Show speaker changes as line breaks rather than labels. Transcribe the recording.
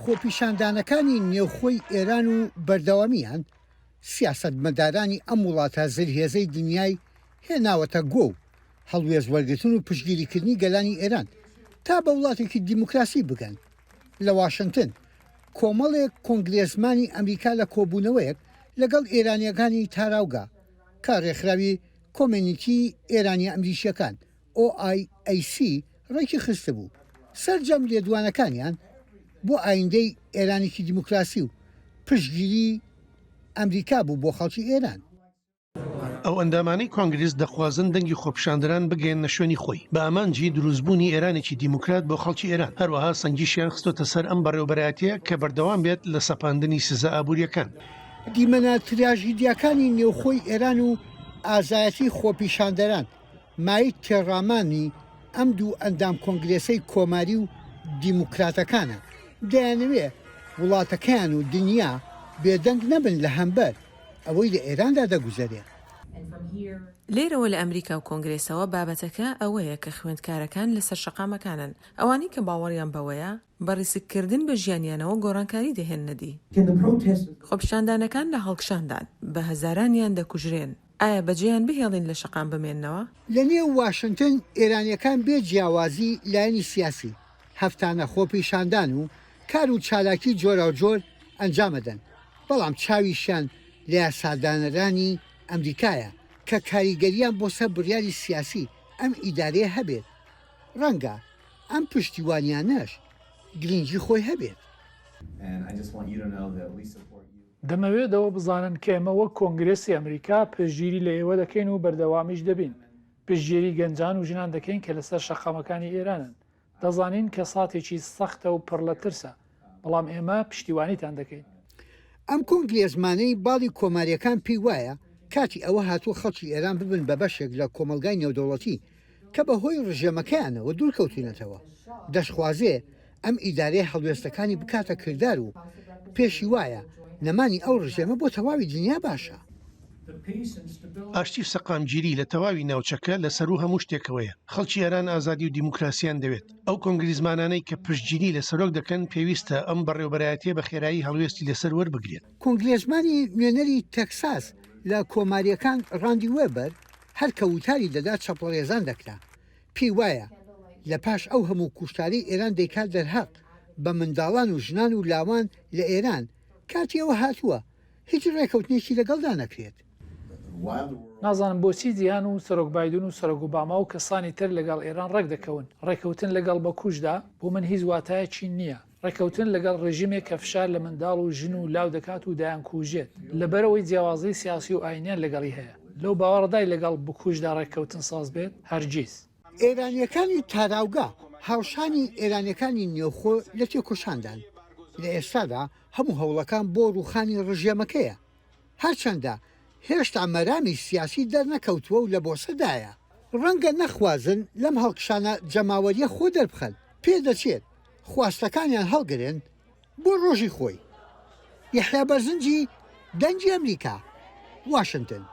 خۆپیشاندانەکانی نێوخۆی ئێران و بەردەوامییان، سیاسەتمەدارانی ئەم وڵاتە زلهێزەی دنیای هێناوەتە گۆ و هەڵوێست وەرگرتن و پشتگیریکردنی گەلانی ئێران تا بە وڵاتێکی دیموکراسی بگەن. لە واشنتن کۆمەڵێک کۆنگرێسمانی ئەمریکا لە کۆبوونەوەیەک لەگەڵ ئێرانییەکانی تاراوگە کە ڕێکخراوی کۆمێنیتی ئێرانییە ئەمریکییەکان، OIAC، ڕێکی خستبوو، سەرجەم لێدوانەکانیان بۆ ئایندەی ئێرانێکی دیموکراسی و پشتگیری ئەمریکا بوو بۆ خەڵکی ئێران.
ئەو ئەندامانەی کۆنگرس دەخوازن دەنگی خۆپیشاندەران بگەیەننە شوێنی خۆی بە ئامانجی دروستبوونی ئێرانێکی دیموکرات بۆ خەڵکی ئێران، هەروەها سەنگیشیان خستۆتە سەر ئەم بەڕێوەبەرایەتییە کە بەردەوام بێت لە سەپاندنی سزا ئابوورییەکان.
دیمەنە تراژیدیاکانی نێوخۆی ئێران و ئازایەتی خۆپیشاندەران مایەی تێڕامانی ئەم دوو ئەندام کۆنگرێسەی کۆماری و دیموکراتەکانە، دەیانەوێ وڵاتەکەیان و دنیا بێدەنگ نەبن لە هەمبەر ئەوەی لە ئێراندا دەگوزەرێ.
لێرەوە لە ئەمریکا و کۆنگرێسەوە بابەتەکە ئەوەیە کە خوێندکارەکان لەسەر شەقامەکانن، ئەوانەی کە باوەڕیان بەوەیە بە ڕیسککردن بە ژیانیانەوە گۆڕانکاری دەهێننە دی. خۆپیشاندانەکان لە هەڵکشاندان، بە هەزارانیان دەکوژرێن، ئایا بەجێیان بهێڵین لە شەقام بمێننەوە؟
لە نێو واشنتن ئێرانییەکان بێ جیاوازی لایەنی سیاسی، هەفتانە خۆپیشاندان و کار و چالاکی جۆراوجۆر ئەنجامەدەن، بەڵام چاویشیان لە یاسادانەرانی ئەمریکایە کە کاریگەرییان بۆ سەر بڕیاری سیاسی ئەم ئیدارەیە هەبێت، ڕەنگە ئەم پشتیوانیانەش گرینگی خۆی هەبێت.
دەمەوێت ئەوە بزانن کە ئێمە وەک کۆنگرێسی ئەمریکا پشتگیری لە ئێوە دەکەین و بەردەوامیش دەبین. پشتگیری گەنجان و ژنان دەکەین کە لەسەر شەقامەکانی ئێرانن. دەزانین کە ساتێکی سەختە و پڕ لە ترسە، بەڵام ئێمە پشتیوانیتان دەکەین.
ئەم کۆنگرێسمانەی باڵی کۆمارییەکان پێی وایە کاتی ئەوە هاتووە خەڵکی ئێران ببن بە بەشێک لە کۆمەڵگای نێودەوڵەتی کە بە هۆی ڕژێمەکەیانەوە دوورکەوتوونەتەوە، دەشخوازێ ئەم ئیدارەیە هەڵوێستەکانی بکاتە کردار و پێشی وایە نەمانی ئەو ڕژێمە بۆ تەواوی دنیا باشە.
ئاشتی و سەقامگیری لە تەواوی ناوچەکە لە سەروو هەموو شتێکەوەیە. خەڵکی ئێران ئازادی و دیموکراسییان دەوێت. ئەو کۆنگریسمانانەی کە پشتگیری لە سەرۆک دەکەن، پێویستە ئەم بەڕێوەبەرایەتییە بە خێرایی هەڵوێستی لەسەر وەربگرێت.
کۆنگرێسمانی نوێنەری تەکساس لە کۆمارییەکان ڕاندی وێبەر هەر کە وتاری دەدا چەپڵەڕێزان دەکرا. پێی وایە لە پاش ئەو هەموو کوشتارەی ئێران دەیکات دەرهەق بە منداڵان و ژنان و لاوان لە ئێران، کاتی ئەوە هاتووە هیچ ڕێکەوتنێکی لەگەڵدا نەکرێت.
نازانم بۆچی جیهان و سەرۆک بایدن و سەرۆک ئۆباما و کەسانی تر لەگەڵ ئێران ڕێک دەکەون. ڕێکەوتن لەگەڵ بکوژدا بۆ من هیچ واتایەکی نییە. ڕێکەوتن لەگەڵ ڕێژیمێک کە فشار لە منداڵ و ژن و لاو دەکات و دەیانکوژێت لەبەرئەوەی جیاوازیی سیاسی و ئاینیان لەگەڵی هەیە، لەو باوەڕەدای لەگەڵ بکوژدا ڕێککەوتن ساز بێت؟ هەرگیز.
ئێرانییەکانی تاراوگە هاوشانی ئێرانییەکانی نێوخۆ لە تێکۆشاندان. لە ئێستادا هەموو هەوڵەکان بۆ ڕووخانی ڕژێمەکەیە. هەرچەندە هێشتا مەرامی سیاسی دەرنەکەوتووە و لە بۆسەدایە، ڕەنگە نەخوازن لەم هەڵکشانە جەماوەرییە خۆ دەربخەن، پێدەچێت خواستەکانیان هەڵگرن بۆ ڕۆژی خۆی. یەحیا بەرزنجی، دەنگی ئەمریکا، واشنتن.